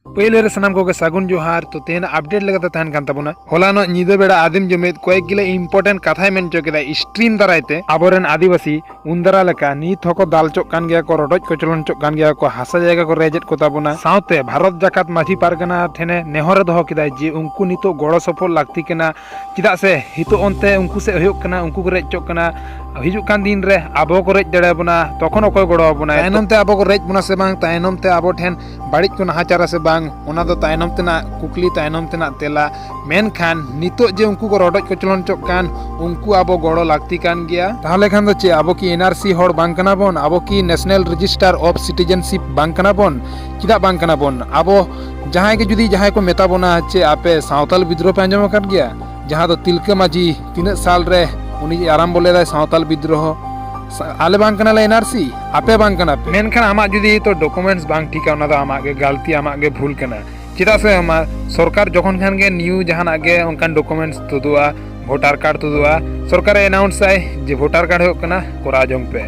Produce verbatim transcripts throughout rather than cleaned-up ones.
ᱯᱟᱹᱭᱞᱟᱹ ᱨᱮ ᱥᱟᱱᱟᱢ ᱠᱚᱜᱮ ᱥᱟᱹᱜᱩᱱ ᱡᱚᱦᱟᱨ᱾ ᱛᱚ, ᱛᱮᱦᱮᱧᱟᱜ ᱟᱯᱰᱮᱴ ᱞᱮᱠᱟᱛᱮ ᱛᱟᱦᱮᱱ ᱠᱟᱱ ᱛᱟᱵᱚᱱᱟ, ᱦᱚᱞᱟᱱᱚᱜ ᱧᱤᱫᱟᱹ ᱵᱮᱲᱟ ᱟᱹᱫᱤᱢ ᱡᱩᱢᱤᱫ ᱠᱚᱭᱮᱠ ᱜᱤᱞᱟᱹ ᱤᱢᱯᱚᱨᱴᱮᱱᱴ ᱠᱟᱛᱷᱟᱭ ᱢᱮᱱ ᱦᱚᱪᱚ ᱠᱮᱫᱟ ᱥᱴᱨᱤᱢ ᱫᱟᱨᱟᱭ ᱛᱮ᱾ ᱟᱵᱚᱨᱮᱱ ᱟᱹᱫᱤᱵᱟᱹᱥᱤ ᱩᱱᱫᱟᱨᱟ ᱞᱮᱠᱟ ᱱᱤᱛ ᱦᱚᱸᱠᱚ ᱫᱟᱞ ᱦᱚᱪᱚᱜ ᱠᱟᱱ ᱜᱮᱭᱟ ᱠᱚ, ᱨᱚᱰᱚᱡ ᱠᱚᱪᱞᱚᱱ ᱦᱚᱪᱚᱜ ᱠᱟᱱ ᱜᱮᱭᱟ ᱠᱚ, ᱦᱟᱥᱟ ᱡᱟᱭᱜᱟ ᱠᱚ ᱨᱮᱡᱮᱫ ᱠᱚ ᱛᱟᱵᱚᱱᱟ᱾ ᱥᱟᱶᱛᱮ ᱵᱷᱟᱨᱚᱛ ᱡᱟᱠᱟᱛ ᱢᱟᱹᱡᱷᱤ ᱯᱟᱨᱜᱟᱱᱟ ᱴᱷᱮᱱᱮ ᱱᱮᱦᱚᱨᱮ ᱫᱚᱦᱚ ᱠᱮᱫᱟ ᱡᱮ ᱩᱱᱠᱩ ᱱᱤᱛᱚᱜ ᱜᱚᱲᱚ ᱥᱚᱯᱚᱦᱚᱫ ᱞᱟᱹᱠᱛᱤ ᱠᱟᱱᱟ, ᱪᱮᱫᱟᱜ ᱥᱮ ᱱᱤᱛᱚᱜ ᱚᱱᱛᱮ ᱩᱱᱠᱩ ᱥᱮᱫ ᱦᱩᱭᱩᱜ ᱠᱟᱱᱟ, ᱩᱱᱠᱩ ᱠᱚ ᱨᱮᱡ ᱦᱚᱪᱚᱜ ᱠᱟᱱᱟ᱾ ᱦᱤᱡᱩᱜ ᱠᱟᱱ ᱫᱤᱱ ᱨᱮ ᱟᱵᱚ ᱠᱚ ᱨᱮᱡ ᱫᱟᱲᱮᱭᱟᱵᱚᱱᱟ, ᱛᱚᱠᱷᱚᱱ ᱚᱠᱚᱭ ᱜᱚᱲᱚ ᱟᱵᱚᱱᱟ? ᱛᱟᱭᱱᱚᱢ ᱛᱮ ᱟᱵᱚ ᱠᱚ ᱨᱮᱡ ᱵᱚᱱᱟ ᱥᱮ ᱵᱟᱝ, ᱛᱟᱭᱱᱚᱢ ᱛᱮ ᱟᱵᱚ ᱴᱷᱮᱱ ᱵᱟᱹᱲᱤᱡ ᱠᱚ ᱱᱟᱦᱟᱪᱟᱨᱟ ᱥᱮ ᱵᱟᱝ, ᱚᱱᱟ ᱫᱚ ᱛᱟᱭᱱᱚᱢ ᱛᱮᱱᱟᱜ ᱠᱩᱠᱞᱤ, ᱛᱟᱭᱱᱚᱢ ᱛᱮᱱᱟᱜ ᱛᱮᱞᱟ᱾ ᱢᱮᱱᱠᱷᱟᱱ ᱱᱤᱛᱚᱜ ᱡᱮ ᱩᱱᱠᱩ ᱠᱚ ᱨᱚᱰᱚᱡ ᱠᱚᱪᱞᱚᱱ ᱦᱚᱪᱚᱜ ᱠᱟᱱ, ᱩᱱᱠᱩ ᱟᱵᱚ ᱜᱚᱲᱚ ᱞᱟᱹᱠᱛᱤ ᱠᱟᱱ ᱜᱮᱭᱟ᱾ ᱛᱟᱦᱚᱞᱮ ᱠᱷᱟᱱ ᱫᱚ ᱪᱮᱫ ᱟᱵᱚ ᱠᱤ ᱮᱱ ᱟᱨ ᱥᱤ ᱦᱚᱲ ᱵᱟᱝ ᱠᱟᱱᱟ ᱵᱚᱱ? ᱟᱵᱚ ᱠᱤ National Register of Citizenship ᱵᱟᱝ ᱠᱟᱱᱟ ᱵᱚᱱ? ᱪᱮᱫᱟᱜ ᱵᱟᱝ ᱠᱟᱱᱟ ᱵᱚᱱ? ᱟᱵᱚ ᱡᱟᱦᱟᱸᱭ ᱜᱮ ᱡᱩᱫᱤ ᱡᱟᱦᱟᱸᱭ ᱠᱚ ᱢᱮᱛᱟ ᱵᱚᱱᱟ, ᱪᱮᱫ ᱟᱯᱮ ᱥᱟᱶᱛᱟᱞ ᱵᱤᱫᱽᱨᱳᱦᱚ ᱯᱮ ᱟᱸᱡᱚᱢ ᱟᱠᱟᱫ ᱜᱮᱭᱟ? ᱡᱟᱦᱟᱸ ᱫᱚ ᱛᱤᱞᱠᱟᱹ ᱢᱟᱹᱡᱷᱤ ᱛᱤᱱᱟᱹᱜ ᱥᱟᱞ ᱨᱮ ᱩᱱᱤ ᱟᱨᱟᱢᱵᱚ ᱞᱮᱫᱟᱭ ᱥᱟᱶᱛᱟᱞ ᱵᱤᱫᱽᱨᱳᱦᱚ᱾ ᱥᱟ-, ᱟᱞᱮ ᱵᱟᱝ ᱠᱟᱱᱟᱞᱮ ᱮᱱ ᱟᱨ ᱥᱤ, ᱟᱯᱮ ᱵᱟᱝ ᱠᱟᱱᱟ ᱯᱮ᱾ ᱢᱮᱱᱠᱷᱟᱱ ᱟᱢᱟᱜ ᱡᱩᱫᱤ ᱛᱚ ᱰᱚᱠᱩᱢᱮᱱᱴᱥ ᱵᱟᱝ ᱴᱷᱤᱠᱟ, ᱚᱱᱟ ᱫᱚ ᱟᱢᱟᱜ ᱜᱮ ᱜᱟᱹᱞᱛᱤ, ᱟᱢᱟᱜ ᱜᱮ ᱵᱷᱩᱞ ᱠᱟᱱᱟ᱾ ᱪᱮᱫᱟᱜ ᱥᱮ ᱟᱢᱟᱜ ᱥᱚᱨᱠᱟᱨ ᱡᱚᱠᱷᱚᱱ ᱠᱷᱟᱱ ᱜᱮ ᱱᱤᱭᱩ ᱡᱟᱦᱟᱱᱟᱜ ᱜᱮ ᱚᱱᱠᱟᱱ ᱰᱚᱠᱩᱢᱮᱱᱴᱥ ᱛᱩᱫᱩᱜᱼᱟ, ᱵᱷᱳᱴᱟᱨ ᱠᱟᱨᱰ ᱛᱩᱫᱩᱜᱼᱟ, ᱥᱚᱨᱠᱟᱨᱮ ᱮᱱᱟᱣᱩᱱᱥ ᱟᱭ ᱡᱮ ᱵᱷᱳᱴᱟᱨ ᱠᱟᱨᱰ ᱦᱩᱭᱩᱜ ᱠᱟᱱᱟ, ᱠᱚᱨᱟᱣ ᱡᱚᱝ ᱯᱮ᱾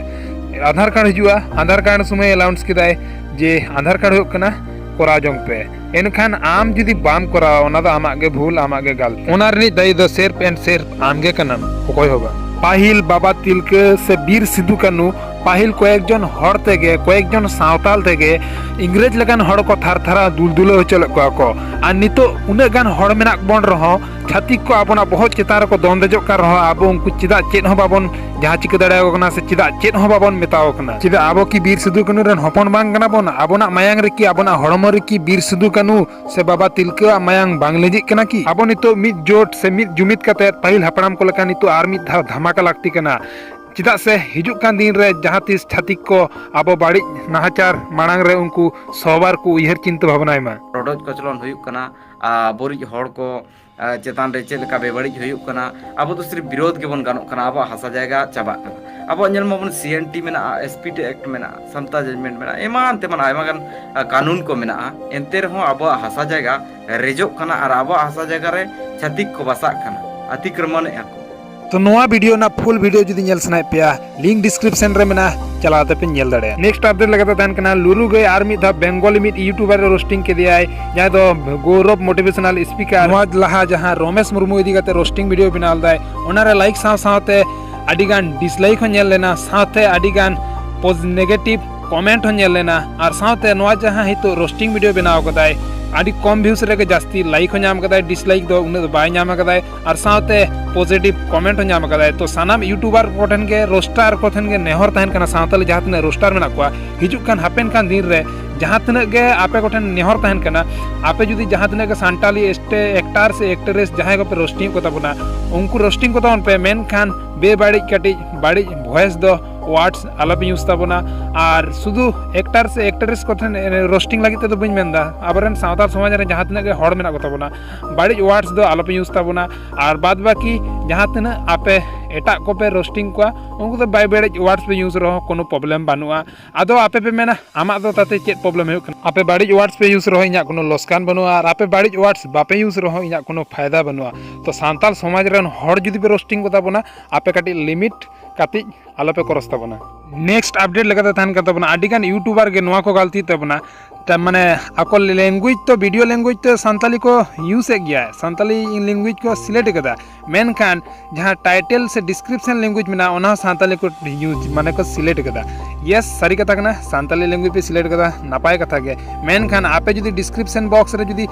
ᱟᱫᱷᱟᱨ ᱠᱟᱨᱰ ᱦᱤᱡᱩᱜᱼᱟ, ᱟᱫᱷᱟᱨ ᱠᱟᱨᱰ ᱥᱚᱢᱚᱭ ᱮᱱᱟᱣᱩᱱᱥ ᱠᱮᱫᱟᱭ ᱡᱮ ᱟᱫᱷᱟᱨ ᱠᱟᱨᱰ ᱦᱩᱭᱩᱜ ᱠᱟᱱᱟ, ᱠᱚᱨᱟᱣ ᱡᱚᱝ ᱯᱮ᱾ ᱮᱱᱠᱷᱟᱱ ᱟᱢ ᱡᱩᱫᱤ ᱵᱟᱢ ᱠᱚᱨᱟᱣᱟ, ᱚᱱᱟ ᱫᱚ ᱟᱢᱟᱜ ᱜᱮ ᱵᱷᱩᱞ, ᱟᱢᱟᱜ ᱜᱮ ᱜᱟᱞᱛᱤ᱾ ᱚᱱᱟ ᱨᱤᱱᱤᱡ ᱫᱟᱭᱤ ᱫᱚ ᱥᱮᱨᱯ ᱮᱱᱰ ᱥᱮᱨᱯ ᱟᱢ ᱜᱮ ᱠᱟᱱᱟᱢ, ᱚᱠᱚᱭ ᱦᱚᱸ ᱵᱟᱝ᱾ ᱯᱟᱹᱦᱤᱞ ᱵᱟᱵᱟ ᱛᱤᱞᱠᱟᱹ ᱥᱮ ᱵᱤᱨ ᱥᱤᱫᱩ ᱠᱟᱹᱱᱩ, ᱯᱟᱹᱦᱤᱞ ᱠᱚᱭᱮᱠ ᱡᱚᱱ ᱦᱚᱲ ᱛᱮᱜᱮ, ᱠᱚᱭᱮᱠ ᱡᱚᱱ ᱥᱟᱶᱛᱟᱞ ᱛᱮᱜᱮ ᱤᱝᱨᱮᱡᱽ ᱞᱮᱠᱟᱱ ᱦᱚᱲ ᱠᱚ ᱛᱷᱟᱨ ᱛᱷᱟᱨᱟᱣ ᱫᱩᱞᱫᱩᱞᱟᱹᱣ ᱦᱚᱪᱚ ᱞᱮᱫ ᱠᱚᱣᱟ ᱠᱚ᱾ ᱟᱨ ᱱᱤᱛᱚᱜ ᱩᱱᱟᱹᱜ ᱜᱟᱱ ᱦᱚᱲ ᱢᱮᱱᱟᱜ ᱵᱚᱱ ᱨᱮᱦᱚᱸ, ᱪᱷᱟᱹᱛᱤᱠ ᱠᱚ ᱟᱵᱚᱱᱟᱜ ᱵᱚᱦᱚᱜ ᱪᱮᱛᱟᱱ ᱨᱮᱠᱚ ᱫᱚᱱ ᱫᱮᱡᱚᱜ ᱠᱟᱱ ᱨᱮᱦᱚᱸ, ᱟᱵᱚ ᱩᱱᱠᱩ ᱪᱮᱫᱟᱜ ᱪᱮᱫ ᱦᱚᱸ ᱵᱟᱵᱚᱱ ᱡᱟᱦᱟᱸ ᱪᱤᱠᱟᱹ ᱫᱟᱲᱮᱭᱟᱠᱚ ᱠᱟᱱᱟ ᱥᱮ ᱪᱮᱫᱟᱜ ᱪᱮᱫ ᱦᱚᱸ ᱵᱟᱵᱚᱱ ᱢᱮᱛᱟᱣ ᱠᱟᱱᱟ? ᱪᱮᱫᱟᱜ ᱟᱵᱚ ᱠᱤ ᱵᱤᱨ ᱥᱤᱫᱩ ᱠᱟᱹᱱᱩ ᱨᱮᱱ ᱦᱚᱯᱚᱱ ᱵᱟᱝ ᱠᱟᱱᱟ ᱵᱚᱱ? ᱟᱵᱚᱱᱟᱜ ᱢᱟᱭᱟᱝ ᱨᱮᱠᱤ, ᱟᱵᱚᱱᱟᱜ ᱦᱚᱲᱢᱚ ᱨᱮᱠᱤ ᱵᱤᱨ ᱥᱤᱫᱩ ᱠᱟᱹᱱᱩ ᱥᱮ ᱵᱟᱵᱟ ᱛᱤᱞᱠᱟᱹᱣᱟᱜ ᱢᱟᱭᱟᱝ ᱵᱟᱝ ᱞᱤᱸᱡᱤᱜ ᱠᱟᱱᱟ ᱠᱤ? ᱟᱵᱚ ᱱᱤᱛᱚᱜ ᱢᱤᱫ ᱡᱳᱴ ᱥᱮ ᱢᱤᱫ ᱡᱩᱢᱤᱫ ᱠᱟᱛᱮ ᱯᱟᱹᱦᱤᱞ ᱦᱟᱯᱲᱟᱢ ᱠᱚ ᱞᱮᱠᱟ ᱱᱤᱛᱚᱜ ᱟᱨ ᱢᱤᱫ ᱫᱷᱟᱣ ᱫᱷᱟᱢᱟᱠᱟ ᱞᱟᱹᱠᱛᱤ ᱠᱟᱱᱟ᱾ ᱪᱮᱫᱟᱜ ᱥᱮ ᱦᱤᱡᱩᱜ ᱠᱟᱱ ᱫᱤᱱ ᱨᱮ ᱡᱟᱦᱟᱸ ᱛᱤᱥ ᱪᱷᱟᱹᱛᱤᱠ ᱠᱚ ᱟᱵᱚ ᱵᱟᱹᱲᱤᱡ ᱱᱟᱦᱟᱪᱟᱨ ᱢᱟᱲᱟᱝ ᱨᱮ ᱩᱱᱠᱩ ᱥᱚᱵᱟᱨ ᱠᱚ ᱩᱭᱦᱟᱹᱨ ᱪᱤᱱᱛᱟᱹ ᱵᱷᱟᱵᱽᱱᱟᱭ ᱢᱟ᱾ ᱨᱚᱰᱚᱡ ᱠᱚᱪᱞᱚᱱ ᱦᱩᱭᱩᱜ ᱠᱟᱱᱟ, ᱟᱵᱚᱨᱤᱡ ᱦᱚᱲ ᱠᱚ ᱟᱨ ᱪᱮᱛᱟᱱ ᱨᱮ ᱪᱮᱫ ᱞᱮᱠᱟ ᱵᱮᱵᱟᱹᱲᱤᱡ ᱦᱩᱭᱩᱜ ᱠᱟᱱᱟ, ᱟᱵᱚ ᱫᱚ ᱥᱤᱨᱯ ᱵᱤᱨᱳᱫᱷ ᱜᱮᱵᱚᱱ ᱜᱟᱱᱚᱜ ᱠᱟᱱᱟ, ᱟᱵᱚᱣᱟᱜ ᱦᱟᱥᱟ ᱡᱟᱭᱜᱟ ᱪᱟᱵᱟᱜ ᱠᱟᱱᱟ᱾ ᱟᱵᱚᱣᱟᱜ ᱧᱮᱞ ᱢᱟᱵᱚᱱ ᱥᱤ ᱮᱱ ᱴᱤ ᱢᱮᱱᱟᱜᱼᱟ, ᱮᱥ ᱯᱤ ᱴᱤ ᱮᱠᱴ ᱢᱮᱱᱟᱜᱼᱟ, ᱥᱟᱢᱛᱟ ᱡᱟᱡᱽᱢᱮᱱᱴ ᱢᱮᱱᱟᱜᱼᱟ, ᱮᱢᱟᱱ ᱛᱮᱢᱟᱱ ᱟᱭᱢᱟ ᱜᱟᱱ, ᱟ, ᱠᱟᱹᱱᱩᱱ ᱠᱚ ᱢᱮᱱᱟᱜᱼᱟ᱾ ᱮᱱᱛᱮ ᱨᱮᱦᱚᱸ ᱟᱵᱚᱣᱟᱜ ᱦᱟᱥᱟ ᱡᱟᱭᱜᱟ ᱨᱮᱡᱚᱜ ᱠᱟᱱᱟ ᱟᱨ ᱟᱵᱚᱣᱟᱜ ᱦᱟᱥᱟ ᱡᱟᱭᱜᱟ ᱨᱮ ᱪᱷᱟᱹᱛᱤᱠ ᱠᱚ ᱵᱟᱥᱟᱜ ᱠᱟᱱᱟ, ᱟᱛᱤᱠᱨᱚᱢᱚᱱᱮᱫᱼᱟ ᱠᱚ᱾ ᱛᱚ ᱱᱚᱣᱟ ᱵᱷᱤᱰᱤᱭᱳ ᱨᱮᱱᱟᱜ ᱯᱷᱩᱞ ᱵᱷᱤᱰᱤᱭᱳ ᱡᱩᱫᱤ ᱧᱮᱞ ᱥᱟᱱᱟᱭᱮᱫ ᱯᱮᱭᱟ, ᱞᱤᱝᱠ ᱰᱤᱥᱠᱨᱤᱯᱥᱚᱱ ᱨᱮ ᱢᱮᱱᱟᱜᱼᱟ, ᱪᱟᱞᱟᱣ ᱠᱟᱛᱮ ᱯᱮ ᱧᱮᱞ ᱫᱟᱲᱮᱭᱟᱜᱼᱟ᱾ ᱱᱮᱠᱥᱴ ᱟᱯᱰᱮᱴ ᱞᱮᱠᱟᱛᱮ ᱛᱟᱦᱮᱱ ᱠᱟᱱᱟ, ᱞᱩᱞᱩ ᱜᱟᱹᱭ ᱟᱨ ᱢᱤᱫ ᱫᱷᱟᱣ ᱵᱮᱝᱜᱚᱞᱤ ᱢᱤᱫ ᱤᱭᱩᱴᱩᱵᱟᱨ ᱮ ᱨᱳᱥᱴᱤᱝ ᱠᱮᱫᱮᱭᱟᱭ, ᱡᱟᱦᱟᱸᱭ ᱫᱚ ᱜᱳᱣᱨᱚᱵ ᱢᱳᱴᱤᱵᱷᱮᱥᱚᱱᱟᱞ ᱥᱯᱤᱠᱟᱨ᱾ ᱱᱚᱣᱟ ᱞᱟᱦᱟ ᱡᱟᱦᱟᱸ ᱨᱚᱢᱮᱥ ᱢᱩᱨᱢᱩ ᱤᱫᱤ ᱠᱟᱛᱮ ᱨᱳᱥᱴᱤᱝ ᱵᱷᱤᱰᱤᱭᱳ ᱵᱮᱱᱟᱣ ᱞᱮᱫᱟᱭ, ᱚᱱᱟᱨᱮ ᱞᱟᱭᱤᱠ ᱥᱟᱶ ᱥᱟᱶᱛᱮ ᱟᱹᱰᱤᱜᱟᱱ ᱰᱤᱥᱞᱟᱭᱤᱠ ᱦᱚᱸ ᱧᱮᱞ ᱞᱮᱱᱟ, ᱥᱟᱶᱛᱮ ᱟᱹᱰᱤᱜᱟᱱ ᱯᱚᱡ-, ᱱᱮᱜᱮᱴᱤᱵᱷ ᱠᱚᱢᱮᱱᱴ ᱦᱚᱸ ᱧᱮᱞ ᱞᱮᱱᱟ᱾ ᱟᱨ ᱥᱟᱶᱛᱮ ᱱᱚᱣᱟ ᱡᱟᱦᱟᱸ ᱱᱤᱛᱚᱜ ᱨᱳᱥᱴᱤᱝ ᱵᱷᱤᱰᱤᱭᱳ ᱵᱮᱱᱟᱣ ᱠᱟᱫᱟᱭ, ᱟᱹᱰᱤ ᱠᱚᱢ ᱵᱷᱤᱭᱩᱥ ᱨᱮᱜᱮ ᱡᱟᱹᱥᱛᱤ ᱞᱟᱭᱤᱠ ᱦᱚᱸ ᱧᱟᱢ ᱠᱟᱫᱟᱭ, ᱰᱤᱥᱞᱟᱭᱤᱠ ᱫᱚ ᱩᱱᱟᱹᱜ ᱫᱚ ᱵᱟᱭ ᱧᱟᱢ ᱠᱟᱫᱟᱭ᱾ ᱟᱨ ᱥᱟᱶᱛᱮ ᱯᱚᱡᱤᱴᱤᱵᱷ ᱠᱚᱢᱮᱱᱴ ᱦᱚᱸ ᱧᱟᱢ ᱠᱟᱫᱟᱭ᱾ ᱛᱚ ᱥᱟᱱᱟᱢ ᱤᱭᱩᱴᱩᱵᱟᱨ ᱠᱚᱴᱷᱮᱱ ᱜᱮ, ᱨᱳᱥᱴᱟᱨ ᱠᱚᱴᱷᱮᱱ ᱜᱮ ᱱᱮᱦᱚᱨ ᱛᱟᱦᱮᱱ ᱠᱟᱱᱟ, ᱥᱟᱶᱛᱟᱞᱤ ᱡᱟᱦᱟᱸ ᱛᱤᱱᱟᱹᱜ ᱨᱳᱥᱴᱟᱨ ᱢᱮᱱᱟᱜ ᱠᱚᱣᱟ, ᱦᱤᱡᱩᱜ ᱠᱟᱱ ᱦᱟᱯᱮᱱ ᱠᱟᱱ ᱫᱤᱱ ᱨᱮ ᱡᱟᱦᱟᱸ ᱛᱤᱱᱟᱹᱜ ᱜᱮ ᱟᱯᱮ ᱠᱚᱴᱷᱮᱱ ᱱᱮᱦᱚᱨ ᱛᱟᱦᱮᱱ ᱠᱟᱱᱟ, ᱟᱯᱮ ᱡᱩᱫᱤ ᱡᱟᱦᱟᱸ ᱛᱤᱱᱟᱹᱜ ᱜᱮ ᱥᱟᱱᱛᱟᱞᱤ ᱮᱠᱴᱟᱨ ᱥᱮ ᱮᱠᱴᱨᱮᱥ ᱡᱟᱦᱟᱸᱭ ᱠᱚᱯᱮ ᱨᱳᱥᱴᱤᱝ ᱮᱫ ᱠᱚ ᱛᱟᱵᱚᱱᱟ, ᱩᱱᱠᱩ ᱨᱳᱥᱴᱤᱝ ᱠᱚ ᱛᱟᱵᱚᱱ ᱯᱮ, ᱢᱮᱱᱠᱷᱟᱱ ᱵᱮᱵᱟᱹᱲᱤᱡ ᱠᱟᱹᱴᱤᱡ ᱵᱟᱹᱲᱤᱡ ᱵᱷᱚᱭᱮᱥ ᱫᱚ, ᱣᱟᱨᱰᱥ ᱟᱞᱚᱯᱮ ᱤᱭᱩᱡᱽ ᱛᱟᱵᱚᱱᱟ᱾ ᱟᱨ ᱥᱩᱫᱷᱩ ᱮᱠᱴᱟᱨ ᱥᱮ ᱮᱠᱴᱨᱮᱥ ᱠᱚᱴᱷᱮᱱ ᱨᱳᱥᱴᱤᱝ ᱞᱟᱹᱜᱤᱫ ᱛᱮᱫᱚ ᱵᱟᱹᱧ ᱢᱮᱱᱫᱟ, ᱟᱵᱚᱨᱮᱱ ᱥᱟᱶᱛᱟᱞ ᱥᱚᱢᱟᱡᱽ ᱨᱮ ᱡᱟᱦᱟᱸ ᱛᱤᱱᱟᱹᱜ ᱜᱮ ᱦᱚᱲ ᱢᱮᱱᱟᱜ ᱠᱚ ᱛᱟᱵᱚᱱᱟ, ᱵᱟᱹᱲᱤᱡ ᱣᱟᱨᱰᱥ ᱫᱚ ᱟᱞᱚᱯᱮ ᱤᱭᱩᱡᱽ ᱛᱟᱵᱚᱱᱟ᱾ ᱟᱨ ᱵᱟᱫ ᱵᱟᱹᱠᱤ ᱡᱟᱦᱟᱸ ᱛᱤᱱᱟᱹᱜ ᱟᱯᱮ ᱮᱴᱟᱜ ᱠᱚᱯᱮ ᱨᱳᱥᱴᱤᱝ ᱠᱚᱣᱟ, ᱩᱱᱠᱩ ᱫᱚ ᱵᱟᱭ ᱵᱟᱹᱲᱤᱡ ᱣᱟᱨᱰᱥ ᱯᱮ ᱤᱭᱩᱡᱽ ᱨᱮᱦᱚᱸ ᱠᱳᱱᱳ ᱯᱨᱚᱵᱞᱮᱢ ᱵᱟᱹᱱᱩᱜᱼᱟ᱾ ᱟᱫᱚ ᱟᱯᱮ ᱯᱮ ᱢᱮᱱᱟ, ᱟᱢᱟᱜ ᱫᱚ ᱛᱟᱛᱮ ᱪᱮᱫ ᱯᱨᱚᱵᱞᱮᱢ ᱦᱩᱭᱩᱜ ᱠᱟᱱᱟ? ᱟᱯᱮ ᱵᱟᱹᱲᱤᱡ ᱣᱟᱨᱰᱥ ᱯᱮ ᱤᱭᱩᱡᱽ ᱨᱮᱦᱚᱸ ᱤᱧᱟᱹᱜ ᱠᱳᱱᱳ ᱞᱚᱥᱠᱟᱱ ᱵᱟᱹᱱᱩᱜᱼᱟ, ᱟᱨ ᱟᱯᱮ ᱵᱟᱹᱲᱤᱡ ᱣᱟᱨᱰᱥ ᱵᱟᱯᱮ ᱤᱭᱩᱡᱽ ᱨᱮᱦᱚᱸ ᱤᱧᱟᱹᱜ ᱠᱳᱱᱳ ᱯᱷᱟᱭᱫᱟ ᱵᱟᱹᱱᱩᱜᱼᱟ᱾ ᱛᱚ ᱥᱟᱱᱛᱟᱞ ᱥᱚᱢᱟᱡᱽ ᱨᱮᱱ ᱦᱚᱲ ᱡᱩᱫᱤ ᱯᱮ ᱨᱳᱥᱴᱤᱝ ᱠᱚ ᱛᱟᱵᱚᱱᱟ, ᱟᱯᱮ ᱠᱟᱹᱴᱤᱡ ᱞᱤᱢᱤᱴ ᱠᱟᱹᱴᱤᱡ ᱟᱞᱚᱯᱮ ᱠᱨᱚᱥ ᱛᱟᱵᱚᱱᱟ᱾ ᱱᱮᱠᱥᱴ ᱟᱯᱰᱮᱴ ᱞᱮᱠᱟᱛᱮ ᱛᱟᱦᱮᱱ ᱠᱟᱱ ᱛᱟᱵᱚᱱᱟ, ᱟᱹᱰᱤᱜᱟᱱ ᱤᱭᱩᱴᱩᱵᱟᱨ ᱜᱮ ᱱᱚᱣᱟ ᱠᱚ ᱜᱟᱹᱞᱛᱤ ᱛᱟᱵᱚᱱᱟ᱾ ᱛᱟ ᱢᱟᱱᱮ ᱟᱠᱚ ᱞᱮᱝᱜᱩᱭᱮᱡᱽ ᱛᱚ, ᱵᱷᱤᱰᱤᱭᱳ ᱞᱮᱝᱜᱩᱭᱮᱡᱽ ᱛᱚ ᱥᱟᱱᱛᱟᱞᱤ ᱠᱚ ᱤᱭᱩᱡᱽ ᱮᱫ ᱜᱮᱭᱟ, ᱥᱟᱱᱛᱟᱞᱤ ᱞᱮᱝᱜᱩᱭᱮᱡᱽ ᱠᱚ ᱥᱤᱞᱮᱠᱴ ᱠᱟᱫᱟ, ᱢᱮᱱᱠᱷᱟᱱ ᱡᱟᱦᱟᱸ ᱴᱟᱭᱴᱮᱞ ᱥᱮ ᱰᱤᱥᱠᱨᱤᱯᱥᱚᱱ ᱞᱮᱝᱜᱩᱭᱮᱡᱽ ᱢᱮᱱᱟᱜᱼᱟ, ᱚᱱᱟ ᱦᱚᱸ ᱥᱟᱱᱛᱟᱞᱤ ᱠᱚ ᱤᱭᱩᱡᱽ, ᱢᱟᱱᱮ ᱠᱚ ᱥᱤᱞᱮᱠᱴ ᱠᱟᱫᱟ᱾ ᱭᱮᱥ, ᱥᱟᱹᱨᱤ ᱠᱟᱛᱷᱟ ᱠᱟᱱᱟ, ᱥᱟᱱᱛᱟᱞᱤ ᱞᱮᱝᱜᱩᱭᱮᱡᱽ ᱯᱮ ᱥᱤᱞᱮᱠᱴ ᱠᱟᱫᱟ, ᱱᱟᱯᱟᱭ ᱠᱟᱛᱷᱟ ᱜᱮ᱾ ᱢᱮᱱᱠᱷᱟᱱ ᱟᱯᱮ ᱡᱩᱫᱤ ᱰᱤᱥᱠᱨᱤᱯᱥᱚᱱ ᱵᱚᱠᱥ ᱨᱮ ᱡᱩᱫᱤ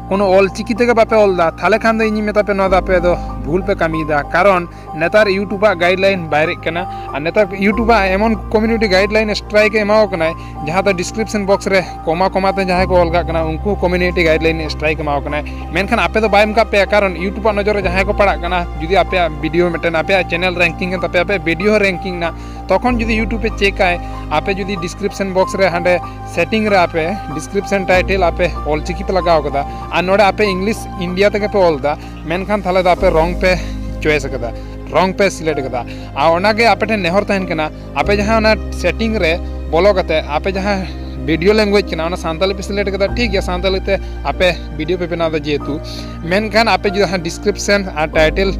ᱠᱳᱱᱳ ᱚᱞ ᱪᱤᱠᱤ ᱛᱮᱜᱮ ᱵᱟᱯᱮ ᱚᱞ ᱮᱫᱟ, ᱛᱟᱦᱚᱞᱮ ᱠᱷᱟᱱ ᱫᱚ ᱤᱧᱤᱧ ᱢᱮᱛᱟ ᱯᱮ, ᱱᱚᱣᱟ ᱫᱚ ᱟᱯᱮ ᱫᱚ ᱵᱷᱩᱞ ᱯᱮ ᱠᱟᱹᱢᱤᱭᱮᱫᱟ᱾ ᱠᱟᱨᱚᱱ ᱱᱮᱛᱟᱨ ᱤᱭᱩᱴᱩᱵᱟᱜ ᱜᱟᱭᱤᱰᱞᱟᱭᱤᱱ ᱵᱟᱭᱨᱮᱜ ᱠᱟᱱᱟ, ᱟᱨ ᱱᱮᱛᱟᱨ ᱤᱭᱩᱴᱩᱵᱟᱜ ᱮᱢᱚᱱ ᱠᱚᱢᱤᱭᱩᱱᱤᱴᱤ ᱜᱟᱭᱤᱰᱞᱟᱭᱤᱱ ᱥᱴᱨᱟᱭᱤᱠ ᱮ ᱮᱢᱟᱣ ᱠᱟᱱᱟᱭ, ᱡᱟᱦᱟᱸ ᱫᱚ ᱰᱤᱥᱠᱨᱤᱯᱥᱚᱱ ᱵᱚᱠᱥ ᱨᱮ ᱠᱚᱢᱟ ᱠᱚᱢᱟ ᱛᱮ ᱡᱟᱦᱟᱸᱭ ᱠᱚ ᱚᱞ ᱠᱟᱜ ᱠᱟᱱᱟ, ᱩᱱᱠᱩ ᱦᱚᱸ ᱠᱚᱢᱤᱭᱩᱱᱤᱴᱤ ᱜᱟᱭᱤᱰᱞᱟᱭᱤᱱ ᱥᱴᱨᱟᱭᱤᱠ ᱮᱢᱟᱣ ᱠᱟᱱᱟᱭ᱾ ᱢᱮᱱᱠᱷᱟᱱ ᱟᱯᱮ ᱫᱚ ᱵᱟᱭ ᱮᱢ ᱠᱟᱜ ᱯᱮᱭᱟ, ᱠᱟᱨᱚᱱ ᱤᱭᱩᱴᱩᱵᱟᱜ ᱱᱚᱡᱚᱨ ᱨᱮ ᱡᱟᱦᱟᱸᱭ ᱠᱚ ᱯᱟᱲᱟᱜ ᱠᱟᱱᱟ, ᱡᱩᱫᱤ ᱟᱯᱮᱭᱟᱜ ᱵᱷᱤᱰᱤᱭᱳ ᱢᱤᱫᱴᱮᱱ ᱟᱯᱮᱭᱟᱜ ᱪᱮᱱᱮᱞ ᱨᱮᱝᱠᱤᱝ ᱠᱟᱱ ᱛᱟᱯᱮᱭᱟ, ᱟᱯᱮᱭᱟᱜ ᱵᱷᱤᱰᱤᱭᱳ ᱦᱚᱸ ᱨᱮᱝᱠᱤᱝ ᱱᱟ, ᱛᱚᱠᱷᱚᱱ ᱡᱩᱫᱤ ᱤᱭᱩᱴᱩᱵᱽ ᱮ ᱪᱮᱠᱟᱭ, ᱟᱯᱮ ᱡᱩᱫᱤ ᱰᱤᱥᱠᱨᱤᱯᱥᱚᱱ ᱵᱚᱠᱥ ᱨᱮ ᱦᱟᱸᱰᱮ ᱥᱮᱴᱤᱝ ᱨᱮ ᱟᱯᱮ ᱰᱤᱥᱠᱨᱤᱯᱥᱚᱱ ᱴᱟᱭᱴᱮᱞ ᱟᱯᱮ ᱚᱞᱪᱤᱠᱤ ᱯᱮ ᱞᱟᱜᱟᱣ ᱠᱟᱫᱟ ᱟᱨ ᱱᱚᱰᱮ ᱟᱯᱮ ᱤᱝᱞᱤᱥ ᱤᱱᱰᱤᱭᱟ ᱛᱮᱜᱮ ᱯᱮ ᱚᱞ ᱮᱫᱟ, ᱢᱮᱱᱠᱷᱟᱱ ᱛᱟᱦᱚᱞᱮ ᱫᱚ ᱟᱯᱮ ᱨᱚᱝ ᱯᱮ ᱪᱚᱭᱮᱥ ᱠᱟᱫᱟ, ᱨᱚᱝ ᱯᱮ ᱥᱤᱞᱮᱠᱴ ᱠᱟᱫᱟ᱾ ᱟᱨ ᱚᱱᱟᱜᱮ ᱟᱯᱮ ᱴᱷᱮᱱ ᱱᱮᱦᱚᱨ ᱛᱟᱦᱮᱱ ᱠᱟᱱᱟ, ᱟᱯᱮ ᱡᱟᱦᱟᱸ ᱚᱱᱟ ᱥᱮᱴᱤᱝ ᱨᱮ ᱵᱚᱞᱚ ᱠᱟᱛᱮ ᱟᱯᱮ ᱡᱟᱦᱟᱸ ᱵᱷᱤᱰᱤᱭᱳ ᱞᱮᱝᱜᱩᱭᱮᱡᱽ ᱠᱟᱱᱟ, ᱚᱱᱟ ᱥᱟᱱᱛᱟᱞᱤ ᱯᱮ ᱥᱤᱞᱮᱠᱴ ᱠᱟᱫᱟ, ᱴᱷᱤᱠ ᱜᱮᱭᱟ, ᱥᱟᱱᱛᱟᱞᱤ ᱛᱮ ᱟᱯᱮ ᱵᱷᱤᱰᱤᱭᱳ ᱯᱮ ᱵᱮᱱᱟᱣ ᱮᱫᱟ ᱡᱮᱦᱮᱛᱩ, ᱢᱮᱱᱠᱷᱟᱱ ᱟᱯᱮ ᱡᱩᱫᱤ ᱦᱟᱸᱜ ᱰᱤᱥᱠᱨᱤᱯᱥᱚᱱ ᱟᱨ ᱴᱟᱭᱴᱮᱞ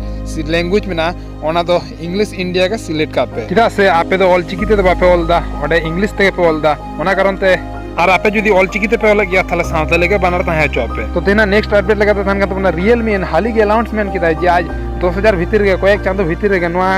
ᱞᱮᱝᱜᱩᱭᱮᱡᱽ ᱢᱮᱱᱟᱜᱼᱟ, ᱚᱱᱟ ᱫᱚ ᱤᱝᱞᱤᱥ ᱤᱱᱰᱤᱭᱟ ᱜᱮ ᱥᱤᱞᱮᱠᱴ ᱠᱟᱜ ᱯᱮ, ᱪᱮᱫᱟᱜ ᱥᱮ ᱟᱯᱮ ᱫᱚ ᱚᱞ ᱪᱤᱠᱤ ᱛᱮᱫᱚ ᱵᱟᱯᱮ ᱚᱞ ᱮᱫᱟ, ᱚᱸᱰᱮ ᱤᱝᱞᱤᱥ ᱛᱮᱜᱮ ᱯᱮ ᱚᱞ ᱮᱫᱟ, ᱚᱱᱟ ᱠᱟᱨᱚᱱ ᱛᱮ᱾ ᱟᱨ ᱟᱯᱮ ᱡᱩᱫᱤ ᱚᱞ ᱪᱤᱠᱤ ᱛᱮᱯᱮ ᱚᱞᱮᱫ ᱜᱮᱭᱟ, ᱛᱟᱦᱚᱞᱮ ᱥᱟᱱᱛᱟᱞᱤ ᱜᱮ ᱵᱟᱱᱟᱨ ᱛᱟᱦᱮᱸ ᱦᱚᱪᱚᱣᱟᱜ ᱯᱮ᱾ ᱛᱚ ᱛᱮᱦᱮᱧᱟᱜ ᱱᱮᱠᱥᱴ ᱟᱯᱰᱮᱴ ᱞᱮᱠᱟᱛᱮ ᱛᱟᱦᱮᱱ ᱠᱟᱱ ᱛᱟᱵᱚᱱᱟ, ᱨᱤᱭᱮᱞᱢᱤ ᱦᱟᱹᱞᱤ ᱜᱮ ᱟᱱᱟᱣᱩᱱᱥᱢᱮᱱᱴ ᱠᱮᱫᱟᱭ ᱡᱮ ᱟᱡ ᱫᱚᱥ ᱦᱟᱡᱟᱨ ᱵᱷᱤᱛᱤᱨ ᱨᱮᱜᱮ, ᱠᱚᱭᱮᱠ ᱪᱟᱸᱫᱳ ᱵᱷᱤᱛᱤᱨ ᱨᱮᱜᱮ, ᱱᱚᱣᱟ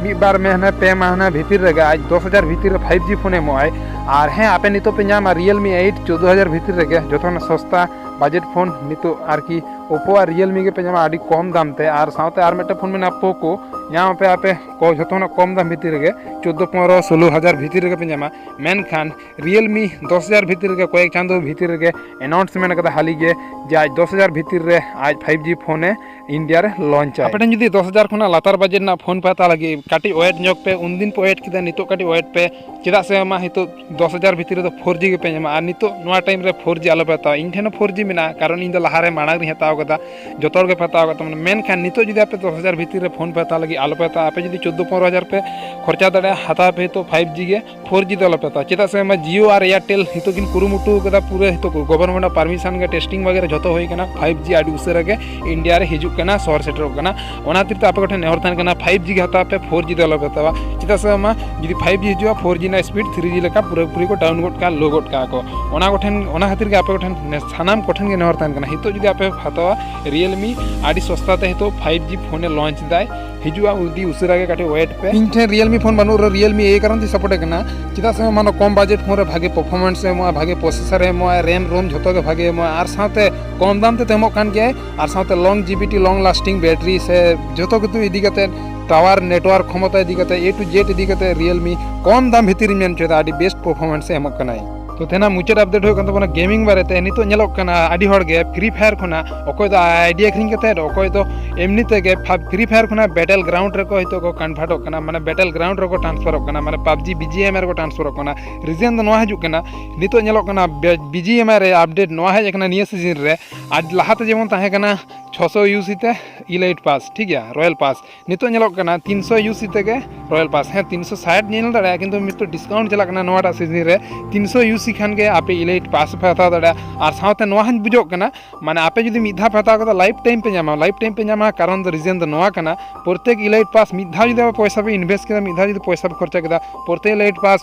ᱢᱤᱫ ᱵᱟᱨ ᱢᱟᱹᱦᱱᱟᱹ, ᱯᱮ ᱢᱟᱹᱦᱱᱟᱹ ᱵᱷᱤᱛᱤᱨ ᱨᱮᱜᱮ ᱟᱡ ᱫᱚᱥ ᱦᱟᱡᱟᱨ ᱵᱷᱤᱛᱤᱨ ᱨᱮ ᱯᱷᱟᱭᱤᱵᱷ ᱡᱤ ᱯᱷᱳᱱ ᱮ ᱮᱢᱚᱜᱼᱟᱭ᱾ ᱟᱨ ᱦᱮᱸ, ᱟᱯᱮ ᱱᱤᱛᱚᱜ ᱯᱮ ᱧᱟᱢᱟ ᱨᱤᱭᱮᱞᱢᱤ ᱮᱭᱤᱴ ᱪᱳᱫᱽᱫᱳ ᱦᱟᱡᱟᱨ ᱵᱷᱤᱛᱤᱨ ᱨᱮᱜᱮ, ᱡᱚᱛᱚ ᱠᱷᱚᱱ ᱥᱚᱥᱛᱟ ᱵᱟᱡᱮᱴ ᱯᱷᱳᱱ ᱱᱤᱛᱚᱜ ᱟᱨᱠᱤ ᱳᱯᱳ ᱟᱨ ᱨᱤᱭᱮᱞᱢᱤ ᱜᱮᱯᱮ ᱧᱟᱢᱟ ᱟᱹᱰᱤ ᱠᱚᱢ ᱫᱟᱢ ᱛᱮ᱾ ᱟᱨ ᱥᱟᱶᱛᱮ ᱟᱨ ᱢᱤᱫᱴᱮᱱ ᱯᱷᱳᱱ ᱢᱮᱱᱟᱜᱼᱟ ᱯᱳᱠᱳ, ᱧᱟᱢ ᱟᱯᱮ ᱟᱯᱮ ᱠᱚ ᱡᱚᱛᱚ ᱠᱷᱚᱱᱟᱜ ᱠᱚᱢ ᱫᱟᱢ ᱵᱷᱤᱛᱤᱨ ᱨᱮᱜᱮ, ᱪᱳᱫᱽᱫᱳ, ᱯᱚᱱᱨᱚ, ᱥᱳᱞᱳ ᱦᱟᱡᱟᱨ ᱵᱷᱤᱛᱤᱨ ᱨᱮᱜᱮ ᱯᱮ ᱧᱟᱢᱟ᱾ ᱢᱮᱱᱠᱷᱟᱱ ᱨᱤᱭᱮᱞᱢᱤ ᱫᱚᱥ ᱦᱟᱡᱟᱨ ᱵᱷᱤᱛᱤᱨ ᱨᱮᱜᱮ, ᱠᱚᱭᱮᱠ ᱪᱟᱸᱫᱳ ᱵᱷᱤᱛᱤᱨ ᱨᱮᱜᱮ ᱟᱱᱟᱣᱩᱱᱥᱢᱮᱱᱴ ᱠᱟᱫᱟ ᱦᱟᱹᱞᱤ ᱜᱮ ᱡᱮ ᱟᱡ ᱫᱚᱥ ᱦᱟᱡᱟᱨ ᱵᱷᱤᱛᱤᱨ ᱨᱮ ᱟᱡ ᱯᱷᱟᱭᱤᱵᱷ ᱡᱤ ᱯᱷᱳᱱᱮ ᱤᱱᱰᱤᱭᱟ ᱨᱮ ᱞᱚᱧᱪ ᱟᱭ᱾ ᱟᱯᱮ ᱴᱷᱮᱱ ᱡᱩᱫᱤ ᱫᱚᱥ ᱦᱟᱡᱟᱨ ᱠᱷᱚᱱᱟᱜ ᱞᱟᱛᱟᱨ ᱵᱟᱡᱮᱴ ᱨᱮᱱᱟᱜ ᱯᱷᱳᱱ ᱯᱮ ᱦᱟᱛᱟᱣ ᱞᱟᱹᱜᱤᱫ, ᱠᱟᱹᱴᱤᱡ ᱳᱭᱮᱴ ᱧᱚᱜ ᱯᱮ, ᱩᱱᱫᱤᱱ ᱯᱮ ᱳᱭᱮᱴ ᱠᱮᱫᱟ, ᱱᱤᱛᱚᱜ ᱠᱟᱹᱴᱤᱡ ᱳᱭᱮᱴ ᱯᱮ᱾ ᱪᱮᱫᱟᱜ ᱥᱮ ᱟᱢᱟᱜ ᱱᱤᱛᱚᱜ ᱫᱚᱥ ᱦᱟᱡᱟᱨ ᱵᱷᱤᱛᱤᱨ ᱨᱮᱫᱚ ᱯᱷᱳᱨ ᱡᱤ ᱜᱮᱯᱮ ᱧᱟᱢᱟ, ᱟᱨ ᱱᱤᱛᱚᱜ ᱱᱚᱣᱟ ᱴᱟᱭᱤᱢ ᱨᱮ ᱯᱷᱳᱨ ᱡᱤ ᱟᱞᱚᱯᱮ ᱦᱟᱛᱟᱣᱟ᱾ ᱤᱧ ᱴᱷᱮᱱ ᱦᱚᱸ ᱯᱷᱳᱨ ᱡᱤ ᱢᱮᱱᱟᱜᱼᱟ, ᱠᱟᱨᱚᱱ ᱤᱧ ᱫᱚ ᱞᱟᱦᱟᱨᱮ ᱢᱟᱲᱟᱝ ᱨᱤᱧ ᱦᱟᱛᱟᱣ ᱠᱟᱫᱟ, ᱡᱚᱛᱚ ᱦᱚᱲ ᱜᱮᱯᱮ ᱦᱟᱛᱟᱣ ᱠᱟᱫ ᱛᱟᱵᱚᱱᱟ᱾ ᱢᱮᱱᱠᱷᱟᱱ ᱱᱤᱛᱚᱜ ᱡᱩᱫᱤ ᱟᱯᱮ ᱫᱚᱥ ᱦᱟᱡᱟᱨ ᱵᱷᱤᱛᱤᱨ ᱨᱮ ᱯᱷᱳᱱ ᱯᱮ ᱦᱟᱛᱟᱣ ᱞᱟᱹᱜᱤᱫ, ᱟᱞᱚᱯᱮ ᱦᱟᱛᱟᱣᱟ᱾ ᱟᱯᱮ ᱡᱩᱫᱤ ᱪᱳᱫᱽᱫᱳ ᱯᱚᱱᱨᱚ ᱦᱟᱡᱟᱨ ᱯᱮ ᱠᱷᱚᱨᱪᱟ ᱫᱟᱲᱮᱭᱟᱜᱼᱟ, ᱦᱟᱛᱟᱣ ᱯᱮ ᱱᱤᱛᱚᱜ ᱯᱷᱟᱭᱤᱵᱷ ᱡᱤ ᱜᱮ, ᱯᱷᱳᱨ ᱡᱤ ᱫᱚ ᱟᱞᱚᱯᱮ ᱦᱟᱛᱟᱣᱟ᱾ ᱪᱮᱫᱟᱜ ᱥᱮ ᱚᱱᱟ ᱡᱤᱭᱳ ᱟᱨ ᱮᱭᱟᱨᱴᱮᱞ ᱱᱤᱛᱚᱜ ᱠᱤᱱ ᱠᱩᱨᱩᱢᱩᱴᱩ ᱠᱟᱫᱟ, ᱯᱩᱨᱟᱹ ᱱᱤᱛᱚᱜ ᱜᱚᱵᱷᱚᱨᱱᱢᱮᱱᱴ ᱟᱜ ᱯᱟᱨᱢᱤᱥᱚᱱ ᱜᱮ ᱴᱮᱥᱴᱤᱝ ᱵᱟᱜᱮᱨᱟ ᱡᱷᱚᱛᱚ ᱦᱩᱭ ᱠᱟᱱᱟ, ᱯᱷᱟᱭᱤᱵᱷ ᱡᱤ ᱟᱹᱰᱤ ᱩᱥᱟᱹᱨᱟ ᱜᱮ ᱤᱱᱰᱤᱭᱟ ᱨᱮ ᱦᱤᱡᱩᱜ ᱠᱟᱱᱟ, ᱥᱚᱦᱚᱨ ᱥᱮᱴᱮᱨᱚᱜ ᱠᱟᱱᱟ᱾ ᱚᱱᱟ ᱠᱷᱟᱹᱛᱤᱨ ᱛᱮ ᱟᱯᱮ ᱠᱚᱴᱷᱮᱱ ᱱᱮᱦᱚᱨ ᱛᱟᱦᱮᱱ ᱠᱟᱱᱟ, ᱯᱷᱟᱭᱤᱵᱷ ᱡᱤ ᱜᱮ ᱦᱟᱛᱟᱣ ᱯᱮ, ᱯᱷᱳᱨ ᱡᱤ ᱫᱚ ᱟᱞᱚᱯᱮ ᱦᱟᱛᱟᱣᱟ᱾ ᱪᱮᱫᱟᱜ ᱥᱮ ᱟᱢᱟᱜ ᱡᱩᱫᱤ ᱯᱷᱟᱭᱤᱵᱷ ᱡᱤ ᱦᱤᱡᱩᱜᱼᱟ, ᱯᱷᱳᱨ ᱡᱤ ᱨᱮᱱᱟᱜ ᱥᱯᱤᱰ ᱛᱷᱨᱤ ᱡᱤ ᱞᱮᱠᱟ ᱯᱩᱨᱟᱹᱯᱩᱨᱤ ᱠᱚ ᱰᱟᱣᱩᱱ ᱜᱚᱫ ᱠᱟᱜᱼᱟ, ᱞᱳ ᱜᱚᱫ ᱠᱟᱜᱼᱟ ᱠᱚ᱾ ᱚᱱᱟ ᱠᱚᱴᱷᱮᱱ, ᱚᱱᱟ ᱠᱷᱟᱹᱛᱤᱨ ᱜᱮ ᱟᱯᱮ ᱠᱚᱴᱷᱮᱱ ᱱᱮ-, ᱥᱟᱱᱟᱢ ᱠᱚᱴᱷᱮᱱ ᱜᱮ ᱱᱮᱦᱚᱨ ᱛᱟᱦᱮᱱ ᱠᱟᱱᱟ, ᱱᱤᱛᱚᱜ ᱡᱩᱫᱤ ᱟᱯᱮ ᱦᱟᱛᱟᱣᱟ ᱨᱤᱭᱮᱞᱢᱤ, ᱟᱹᱰᱤ ᱥᱚᱥᱛᱟ ᱛᱮ ᱱᱤᱛᱚᱜ ᱯᱷᱟᱭᱤᱵᱷ ᱡᱤ ᱯᱷᱳᱱᱮ ᱞᱚᱧᱪ ᱫᱟᱭ, ᱦᱤᱡᱩᱜᱼᱟ ᱟᱹᱰᱤ ᱩᱥᱟᱹᱨᱟ ᱜᱮ, ᱠᱟᱹᱴᱤᱡ ᱳᱭᱮᱴ ᱯᱮ᱾ ᱤᱧ ᱴᱷᱮᱱ ᱨᱤᱭᱮᱞᱢᱤ ᱯᱷᱳᱱ ᱵᱟᱹᱱᱩᱜ ᱨᱮᱦᱚᱸ ᱨᱤᱭᱮᱞᱢᱤ ᱮᱭ ᱠᱟᱨᱚᱱ ᱛᱮᱧ ᱥᱟᱯᱳᱨᱴ ᱮ ᱠᱟᱱᱟ, ᱪᱮᱫᱟᱜ ᱥᱮ ᱢᱟᱱᱮ ᱠᱚᱢ ᱵᱟᱡᱮᱴ ᱯᱷᱳᱱ ᱨᱮ ᱵᱷᱟᱜᱮ ᱯᱟᱨᱯᱷᱚᱨᱢᱮᱱᱥ ᱮ ᱮᱢᱚᱜᱼᱟ, ᱵᱷᱟᱜᱮ ᱯᱨᱚᱥᱮᱥᱚᱨ ᱮ ᱮᱢᱚᱜᱼᱟ, ᱨᱮᱢ ᱨᱳᱢ ᱡᱷᱚᱛᱚ ᱜᱮ ᱵᱷᱟᱜᱮ ᱮᱢᱚᱜᱼᱟ, ᱟᱨ ᱥᱟᱶᱛᱮ ᱠᱚᱢ ᱫᱟᱢ ᱛᱮ ᱮᱢᱚᱜ ᱠᱟᱱ ᱜᱮᱭᱟᱭ, ᱟᱨ ᱥᱟᱶᱛᱮ ᱞᱚᱝ ᱡᱤᱵᱤᱴᱤ, ᱞᱚᱝ ᱞᱟᱥᱴᱤᱝ ᱵᱮᱴᱨᱤ ᱥᱮ ᱡᱷᱚᱛᱚ ᱠᱤᱪᱷᱩ ᱤᱫᱤ ᱠᱟᱛᱮ, ᱴᱟᱣᱟᱨ ᱱᱮᱴᱣᱟᱨᱠ ᱠᱷᱚᱢᱚᱛᱟ ᱤᱫᱤ ᱠᱟᱛᱮ, ᱮ ᱴᱩ ᱡᱮᱰ ᱤᱫᱤ ᱠᱟᱛᱮ ᱨᱤᱭᱮᱞᱢᱤ ᱠᱚᱢ ᱫᱟᱢ ᱵᱷᱤᱛᱤᱨ ᱤᱧ ᱢᱮᱱ ᱦᱚᱪᱚᱭᱮᱫᱟ, ᱟᱹᱰᱤ ᱵᱮᱥᱴ ᱯᱟᱨᱯᱷᱚᱨᱢᱮᱱᱥ ᱮ ᱮᱢᱚᱜ ᱠᱟᱱᱟᱭ᱾ ᱛᱚ ᱛᱮᱦᱮᱧᱟᱜ ᱢᱩᱪᱟᱹᱫ ᱟᱯᱰᱮᱴ ᱦᱩᱭᱩᱜ ᱠᱟᱱ ᱛᱟᱵᱚᱱᱟ ᱜᱮᱢᱤᱝ ᱵᱟᱨᱮᱛᱮ᱾ ᱱᱤᱛᱚᱜ ᱧᱮᱞᱚᱜ ᱠᱟᱱᱟ ᱟᱹᱰᱤ ᱦᱚᱲ ᱜᱮ ᱯᱷᱨᱤ ᱯᱷᱟᱭᱟᱨ ᱠᱷᱚᱱᱟᱜ, ᱚᱠᱚᱭ ᱫᱚ ᱟᱭᱰᱤ ᱟᱹᱠᱷᱨᱤᱧ ᱠᱟᱛᱮᱫ, ᱚᱠᱚᱭ ᱫᱚ ᱮᱢᱱᱤ ᱛᱮᱜᱮ ᱯᱷᱟ-, ᱯᱷᱨᱤ ᱯᱷᱟᱭᱟᱨ ᱠᱷᱚᱱᱟᱜ ᱵᱮᱴᱮᱞ ᱜᱨᱟᱣᱩᱱᱰ ᱨᱮᱠᱚ ᱦᱤᱛᱚᱜ ᱠᱚ ᱠᱚᱱᱵᱷᱟᱨᱴᱚᱜ ᱠᱟᱱᱟ, ᱢᱟᱱᱮ ᱵᱮᱴᱮᱞ ᱜᱨᱟᱣᱩᱱᱰ ᱨᱮᱠᱚ ᱴᱨᱟᱱᱥᱯᱷᱟᱨᱚᱜ ᱠᱟᱱᱟ, ᱢᱟᱱᱮ ᱯᱟᱵᱡᱤ ᱵᱤᱡᱤᱮᱢᱟᱭ ᱨᱮᱠᱚ ᱴᱨᱟᱱᱥᱯᱷᱟᱨᱚᱜ ᱠᱟᱱᱟ᱾ ᱨᱤᱡᱮᱱ ᱫᱚ ᱱᱚᱣᱟ ᱦᱤᱡᱩᱜ ᱠᱟᱱᱟ, ᱱᱤᱛᱚᱜ ᱧᱮᱞᱚᱜ ᱠᱟᱱᱟ ᱵᱮ-, ᱵᱤᱡᱤᱮᱢᱟᱭ ᱨᱮ ᱟᱯᱰᱮᱴ ᱱᱚᱣᱟ ᱦᱮᱡ ᱟᱠᱟᱱᱟ ᱱᱤᱭᱟᱹ ᱥᱤᱡᱤᱱ ᱨᱮ᱾ ᱟᱨ ᱞᱟᱦᱟᱛᱮ ᱡᱮᱢᱚᱱ ᱛᱟᱦᱮᱸ ᱠᱟᱱᱟ ᱪᱷᱚᱥᱚ ᱤᱭᱩ ᱥᱤ ᱛᱮ ᱤᱞᱟᱭᱤᱴ ᱯᱟᱥ, ᱴᱷᱤᱠ ᱜᱮᱭᱟ, ᱨᱚᱭᱮᱞ ᱯᱟᱥ᱾ ᱱᱤᱛᱚᱜ ᱧᱮᱞᱚᱜ ᱠᱟᱱᱟ ᱛᱤᱱᱥᱚ ᱤᱭᱩ ᱥᱤ ᱛᱮᱜᱮ ᱨᱚᱭᱮᱞ ᱯᱟᱥ, ᱦᱮᱸ, ᱛᱤᱱᱥᱚ ᱥᱟᱴ ᱧᱮᱞ ᱫᱟᱲᱮᱭᱟᱜᱼᱟ, ᱠᱤᱱᱛᱩ ᱱᱤᱛᱚᱜ ᱰᱤᱥᱠᱟᱣᱩᱱᱴ ᱪᱟᱞᱟᱜ ᱠᱟᱱᱟ ᱱᱚᱣᱟᱴᱟᱜ ᱥᱤᱡᱤᱱ ᱨᱮ᱾ ᱛᱤᱱᱥᱚ ᱤᱭᱩ ᱥᱤ ᱠᱷᱟᱱ ᱜᱮ ᱟᱯᱮ ᱤᱞᱟᱭᱤᱴ ᱯᱟᱥ ᱯᱮ ᱦᱟᱛᱟᱣ ᱫᱟᱲᱮᱭᱟᱜᱼᱟ᱾ ᱟᱨ ᱥᱟᱶᱛᱮ ᱱᱚᱣᱟ ᱦᱚᱸᱧ ᱵᱩᱡᱷᱟᱹᱜ ᱠᱟᱱᱟ, ᱢᱟᱱᱮ ᱟᱯᱮ ᱡᱩᱫᱤ ᱢᱤᱫ ᱫᱷᱟᱣ ᱯᱮ ᱦᱟᱛᱟᱣ ᱠᱮᱫᱟ, ᱞᱟᱭᱤᱯᱷ ᱴᱟᱭᱤᱢ ᱯᱮ ᱧᱟᱢᱟ᱾ ᱞᱟᱭᱤᱯᱷ ᱴᱟᱭᱤᱢ ᱯᱮ ᱧᱟᱢᱟ, ᱠᱟᱨᱚᱱ ᱫᱚ, ᱨᱤᱡᱮᱱ ᱫᱚ ᱱᱚᱣᱟ ᱠᱟᱱᱟ, ᱯᱨᱚᱛᱮᱠ ᱤᱞᱟᱭᱤᱴ ᱯᱟᱥ ᱢᱤᱫ ᱫᱷᱟᱣ ᱡᱩᱫᱤ ᱟᱯᱮ ᱯᱚᱭᱥᱟ ᱯᱮ ᱤᱱᱵᱷᱮᱥᱴ ᱠᱮᱫᱟ, ᱢᱤᱫ ᱫᱷᱟᱣ ᱡᱩᱫᱤ ᱯᱚᱭᱥᱟ ᱯᱮ ᱠᱷᱚᱨᱪᱟ ᱠᱮᱫᱟ, ᱯᱨᱚᱛᱮᱠ ᱤᱞᱟᱭᱤᱴ ᱯᱟᱥ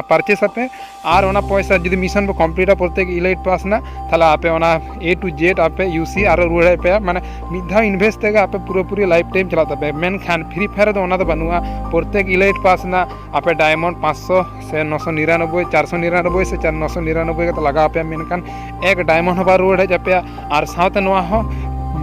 ᱯᱟᱨᱪᱮᱥ ᱟᱯᱮ, ᱟᱨ ᱚᱱᱟ ᱯᱚᱭᱥᱟ ᱡᱩᱫᱤ ᱢᱤᱥᱚᱱ ᱯᱮ ᱠᱚᱢᱯᱞᱤᱴᱟ ᱯᱨᱚᱛᱮᱠ ᱤᱞᱟᱭᱤᱴ ᱯᱟᱥ ᱨᱮᱱᱟᱜ, ᱛᱟᱦᱚᱞᱮ ᱟᱯᱮ ᱚᱱᱟ A to Z ᱟᱯᱮ ᱤᱭᱩ ᱥᱤ ᱟᱨᱚ ᱨᱩᱣᱟᱹᱲ ᱦᱮᱡ ᱯᱮᱭᱟ᱾ ᱢᱟᱱᱮ ᱢᱤᱫ ᱫᱷᱟᱣ ᱤᱱᱵᱷᱮᱥᱴ ᱛᱮᱜᱮ ᱟᱯᱮ ᱯᱩᱨᱟᱹᱯᱩᱨᱤ ᱞᱟᱭᱤᱯᱷ ᱴᱟᱭᱤᱢ ᱪᱟᱞᱟᱜ ᱛᱟᱯᱮᱭᱟ᱾ ᱢᱮᱱᱠᱷᱟᱱ ᱯᱷᱨᱤ ᱯᱷᱟᱭᱟᱨ ᱨᱮᱫᱚ ᱚᱱᱟ ᱫᱚ ᱵᱟᱹᱱᱩᱜᱼᱟ᱾ ᱯᱨᱚᱛᱮᱠ ᱤᱞᱟᱭᱤᱴ ᱯᱟᱥ ᱨᱮᱱᱟᱜ ᱟᱯᱮ ᱰᱟᱭᱢᱚᱱᱰ ᱯᱟᱸᱪᱥᱚ ᱥᱮ ᱱᱚᱥᱚ ᱱᱤᱨᱟᱱᱚᱵᱵᱳᱭ, ᱪᱟᱨᱥᱚ ᱱᱤᱨᱟᱱᱚᱵᱵᱳᱭ ᱥᱮ ᱪᱟᱨ ᱱᱚᱥᱚ ᱱᱤᱨᱟᱱᱚᱵᱵᱳᱭ ᱠᱟᱛᱮ ᱞᱟᱜᱟᱣ ᱟᱯᱮᱭᱟ, ᱢᱮᱱᱠᱷᱟᱱ ᱮᱠ ᱰᱟᱭᱢᱚᱱᱰ ᱦᱚᱸ ᱵᱟᱝ ᱨᱩᱣᱟᱹᱲ ᱦᱮᱡ ᱟᱯᱮᱭᱟ᱾ ᱟᱨ ᱥᱟᱶᱛᱮ ᱱᱚᱣᱟ ᱦᱚᱸ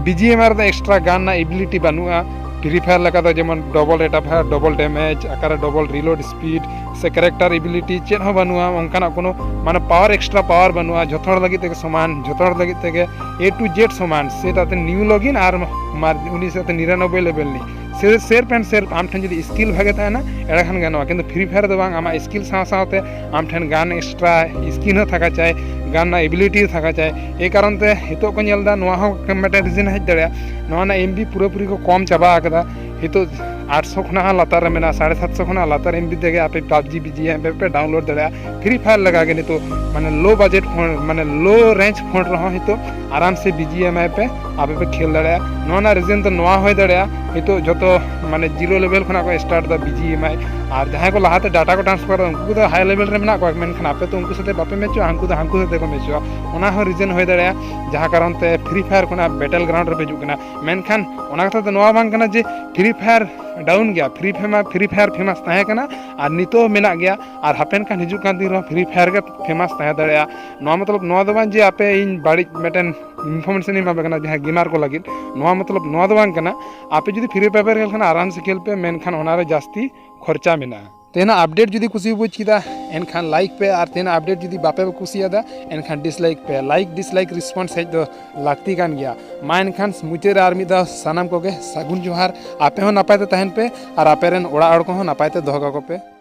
ᱵᱤ ᱡᱤ ᱮᱢ ᱟᱭ ᱨᱮᱫᱚ ᱮᱠᱥᱴᱨᱟ ᱜᱟᱱ ᱨᱮᱱᱟᱜ ᱮᱵᱤᱞᱤᱴᱤ ᱵᱟᱹᱱᱩᱜᱼᱟ᱾ ᱯᱷᱨᱤ ᱯᱷᱟᱭᱟᱨ ᱞᱮᱠᱟ ᱫᱚ ᱡᱮᱢᱚᱱ double rate of fire, double damage, ᱚᱠᱟᱨᱮ ᱰᱚᱵᱚᱞ ᱨᱤᱞᱳᱰ ᱥᱯᱤᱰ ᱥᱮ ᱠᱮᱨᱮᱠᱴᱟᱨ ᱮᱵᱤᱞᱤᱴᱤ ᱪᱮᱫ ᱦᱚᱸ ᱵᱟᱹᱱᱩᱜᱼᱟ᱾ ᱚᱱᱠᱟᱱᱟᱜ ᱠᱳᱱᱳ ᱢᱟᱱᱮ ᱯᱟᱣᱟᱨ, ᱮᱠᱥᱴᱨᱟ ᱯᱟᱣᱟᱨ ᱵᱟᱹᱱᱩᱜᱼᱟ᱾ ᱡᱷᱚᱛᱚ ᱦᱚᱲ ᱞᱟᱹᱜᱤᱫ ᱛᱮᱜᱮ ᱥᱚᱢᱟᱱ, ᱡᱷᱚᱛᱚ ᱦᱚᱲ ᱞᱟᱹᱜᱤᱫ ᱛᱮᱜᱮ A to Z ᱥᱚᱢᱟᱱ᱾ ᱥᱮᱴᱟᱛᱮ ᱱᱤᱭᱩ ᱞᱚᱜᱤᱱ ᱟᱨ ᱢᱟᱨ-, ᱩᱱᱤ ᱥᱟᱶᱛᱮ ᱱᱤᱨᱟᱱᱚᱵᱵᱳᱭ ᱞᱮᱵᱮᱞ ᱨᱤᱱᱤᱡ ᱥᱮ ᱥᱮᱨᱯ ᱮᱱᱰ ᱥᱮᱨᱯ ᱟᱢ ᱴᱷᱮᱱ ᱡᱩᱫᱤ ᱥᱠᱤᱞ ᱵᱷᱟᱜᱮ ᱛᱟᱦᱮᱱᱟ, ᱮᱸᱰᱮᱠᱷᱟᱱ ᱜᱟᱱᱚᱜᱼᱟ᱾ ᱠᱤᱱᱛᱩ ᱯᱷᱨᱤ ᱯᱷᱟᱭᱟᱨ ᱫᱚ ᱵᱟᱝ, ᱟᱢᱟᱜ ᱥᱠᱤᱞ ᱥᱟᱶ ᱥᱟᱶᱛᱮ ᱟᱢ ᱴᱷᱮᱱ ᱜᱟᱱ ᱮᱠᱥᱴᱨᱟ ᱥᱠᱤᱞ ᱦᱚᱸ ᱛᱷᱟᱠᱟ ᱪᱟᱭ, ᱜᱟᱱ ᱨᱮᱱᱟᱜ ᱮᱵᱤᱞᱤᱴᱤ ᱦᱚᱸ ᱛᱷᱟᱠᱟ ᱪᱟᱭ᱾ ᱮᱭ ᱠᱟᱨᱚᱱ ᱛᱮ ᱱᱤᱛᱚᱜ ᱠᱚ ᱧᱮᱞ ᱮᱫᱟ, ᱱᱚᱣᱟ ᱦᱚᱸ ᱢᱤᱫᱴᱮᱱ ᱨᱤᱡᱮᱱ ᱦᱮᱡ ᱫᱟᱲᱮᱭᱟᱜᱼᱟ᱾ ᱱᱚᱣᱟ ᱨᱮᱱᱟᱜ ᱮᱢ ᱵᱤ ᱯᱩᱨᱟᱹᱯᱩᱨᱤ ᱠᱚ ᱠᱚᱢ ᱪᱟᱵᱟ ᱟᱠᱟᱫᱟ᱾ ᱱᱤᱛᱚᱜ ᱟᱴᱥᱚ ᱠᱷᱚᱱᱟᱜ ᱦᱚᱸ ᱞᱟᱛᱟᱨ ᱨᱮ ᱢᱮᱱᱟᱜᱼᱟ, ᱥᱟᱲᱮ ᱥᱟᱛᱥᱚ ᱠᱷᱚᱱᱟᱜ ᱞᱟᱛᱟᱨ ᱮᱢ ᱵᱤ ᱛᱮᱜᱮ ᱟᱯᱮ ᱯᱟᱵᱡᱤ ᱵᱤ ᱡᱤ ᱮᱢ ᱟᱭ ᱯᱮ ᱰᱟᱣᱩᱱᱞᱳᱰ ᱫᱟᱲᱮᱭᱟᱜᱼᱟ᱾ ᱯᱷᱨᱤ ᱯᱷᱟᱭᱟᱨ ᱞᱮᱠᱟ ᱜᱮ ᱱᱤᱛᱚᱜ ᱢᱟᱱᱮ ᱞᱳ ᱵᱟᱡᱮᱴ ᱯᱷᱳᱱ, ᱢᱟᱱᱮ ᱞᱳ ᱨᱮᱧᱡᱽ ᱯᱷᱳᱱ ᱨᱮᱦᱚᱸ ᱱᱤᱛᱚᱜ ᱟᱨᱟᱢ ᱥᱮ ᱵᱤ ᱡᱤ ᱮᱢ ᱟᱭ ᱯᱮ ᱟᱯᱮ ᱯᱮ ᱠᱷᱮᱞ ᱫᱟᱲᱮᱭᱟᱜᱼᱟ᱾ ᱱᱚᱣᱟ ᱨᱮᱱᱟᱜ ᱨᱤᱡᱮᱱ ᱫᱚ ᱱᱚᱣᱟ ᱦᱩᱭ ᱫᱟᱲᱮᱭᱟᱜᱼᱟ, ᱱᱤᱛᱚᱜ ᱡᱷᱚᱛᱚ ᱢᱟᱱᱮ ᱡᱤᱨᱳ ᱞᱮᱵᱮᱞ ᱠᱷᱚᱱᱟᱜ ᱠᱚ ᱥᱴᱟᱨᱴ ᱮᱫᱟ ᱵᱤ ᱡᱤ ᱮᱢ ᱟᱭ᱾ ᱟᱨ ᱡᱟᱦᱟᱸᱭ ᱠᱚ ᱞᱟᱦᱟᱛᱮ ᱰᱟᱴᱟ ᱠᱚ ᱴᱨᱟᱱᱥᱯᱷᱟᱨ ᱮᱫᱟ, ᱩᱱᱠᱩ ᱠᱚᱫᱚ ᱦᱟᱭ ᱞᱮᱵᱮᱞ ᱨᱮ ᱢᱮᱱᱟᱜ ᱠᱚᱣᱟ, ᱢᱮᱱᱠᱷᱟᱱ ᱟᱯᱮ ᱛᱚ ᱩᱱᱠᱩ ᱥᱟᱛᱮ ᱵᱟᱯᱮ ᱢᱮᱪᱚᱜᱼᱟ, ᱦᱟᱹᱱᱠᱩ ᱫᱚ ᱦᱟᱹᱱᱠᱩ ᱥᱟᱛᱮ ᱠᱚ ᱢᱮᱪᱚᱜᱼᱟ᱾ ᱚᱱᱟ ᱦᱚᱸ ᱨᱤᱡᱮᱱ ᱦᱩᱭ ᱫᱟᱲᱮᱭᱟᱜᱼᱟ, ᱡᱟᱦᱟᱸ ᱠᱟᱨᱚᱱ ᱛᱮ ᱯᱷᱨᱤ ᱯᱷᱟᱭᱟᱨ ᱠᱷᱚᱱᱟᱜ ᱵᱮᱴᱮᱞ ᱜᱨᱟᱣᱩᱱᱰ ᱨᱮᱯᱮ ᱦᱤᱡᱩᱜ ᱠᱟᱱᱟ᱾ ᱢᱮᱱᱠᱷᱟᱱ ᱚᱱᱟ ᱠᱟᱛᱷᱟ ᱫᱚ ᱱᱚᱣᱟ ᱵᱟᱝ ᱠᱟᱱᱟ ᱡᱮ ᱯᱷᱨᱤ ᱯᱷᱟᱭᱟᱨ ᱰᱟᱣᱩᱱ ᱜᱮᱭᱟ᱾ ᱯᱷᱨᱤ ᱯᱷᱟᱭᱟᱨ ᱢᱟ ᱯᱷᱨᱤ ᱯᱷᱟᱭᱟᱨ ᱯᱷᱮᱢᱟᱥ ᱛᱟᱦᱮᱸ ᱠᱟᱱᱟ ᱟᱨ ᱱᱤᱛᱚᱜ ᱦᱚᱸ ᱢᱮᱱᱟᱜ ᱜᱮᱭᱟ, ᱟᱨ ᱦᱟᱯᱮᱱ ᱠᱟᱱ ᱦᱤᱡᱩᱜ ᱠᱟᱱ ᱫᱤᱱ ᱨᱮᱦᱚᱸ ᱯᱷᱨᱤ ᱯᱷᱟᱭᱟᱨ ᱜᱮ ᱯᱷᱮᱢᱟᱥ ᱛᱟᱦᱮᱸ ᱫᱟᱲᱮᱭᱟᱜᱼᱟ᱾ ᱱᱚᱣᱟ ᱢᱚᱛᱞᱚᱵ ᱱᱚᱣᱟ ᱫᱚ ᱵᱟᱝ ᱡᱮ ᱟᱯᱮ ᱤᱧ ᱵᱟᱹᱲᱤᱡ ᱢᱤᱫᱴᱮᱱ ᱤᱱᱯᱷᱚᱨᱢᱮᱥᱚᱱ ᱤᱧ ᱮᱢᱟ ᱯᱮ ᱠᱟᱱᱟ ᱡᱟᱦᱟᱸ ᱜᱮᱢᱟᱨ ᱠᱚ ᱞᱟᱹᱜᱤᱫ᱾ ᱱᱚᱣᱟ ᱢᱚᱛᱞᱚᱵ ᱱᱚᱣᱟ ᱫᱚ ᱵᱟᱝ ᱠᱟᱱᱟ᱾ ᱟᱯᱮ ᱡᱩᱫᱤ ᱯᱷᱨᱤ ᱯᱷᱟᱭᱟᱨ ᱯᱮ ᱠᱷᱮᱞ ᱠᱷᱟᱱ ᱟᱨᱟᱢ ᱥᱮ ᱠᱷᱮᱞ ᱯᱮ, ᱢᱮᱱᱠᱷᱟᱱ ᱚᱱᱟ ᱨᱮ ᱡᱟᱹᱥᱛᱤ ᱠᱷᱚᱨᱪᱟ ᱢᱮᱱᱟᱜᱼᱟ᱾ ᱛᱮᱦᱮᱧᱟᱜ ᱟᱯᱰᱮᱴ ᱡᱩᱫᱤ ᱠᱩᱥᱤ ᱯᱮ ᱵᱩᱡᱽ ᱠᱮᱫᱟ, ᱮᱱᱠᱷᱟᱱ ᱞᱟᱭᱤᱠ ᱯᱮ, ᱟᱨ ᱛᱮᱦᱮᱧᱟᱜ ᱟᱯᱰᱮᱴ ᱡᱩᱫᱤ ᱵᱟᱯᱮ ᱠᱩᱥᱤᱭᱟᱫᱟ, ᱮᱱᱠᱷᱟᱱ ᱰᱤᱥᱞᱟᱭᱤᱠ ᱯᱮ᱾ ᱞᱟᱭᱤᱠ ᱰᱤᱥᱞᱟᱭᱤᱠ ᱨᱮᱥᱯᱚᱱᱥ ᱦᱮᱡ ᱫᱚ ᱞᱟᱹᱠᱛᱤ ᱠᱟᱱ ᱜᱮᱭᱟ᱾ ᱢᱟ ᱮᱱᱠᱷᱟᱱ ᱢᱩᱪᱟᱹᱫ ᱨᱮ ᱟᱨ ᱢᱤᱫ ᱫᱷᱟᱣ ᱥᱟᱱᱟᱢ ᱠᱚᱜᱮ ᱥᱟᱹᱜᱩᱱ ᱡᱚᱦᱟᱨ᱾ ᱟᱯᱮ ᱦᱚᱸ ᱱᱟᱯᱟᱭ ᱛᱮ ᱛᱟᱦᱮᱱ ᱯᱮ ᱟᱨ ᱟᱯᱮ ᱨᱮᱱ ᱚᱲᱟᱜ ᱦᱚᱲ ᱠᱚᱦᱚᱸ ᱱᱟᱯᱟᱭ ᱛᱮ ᱫᱚᱦᱚ ᱠᱟᱠᱚ ᱯᱮ᱾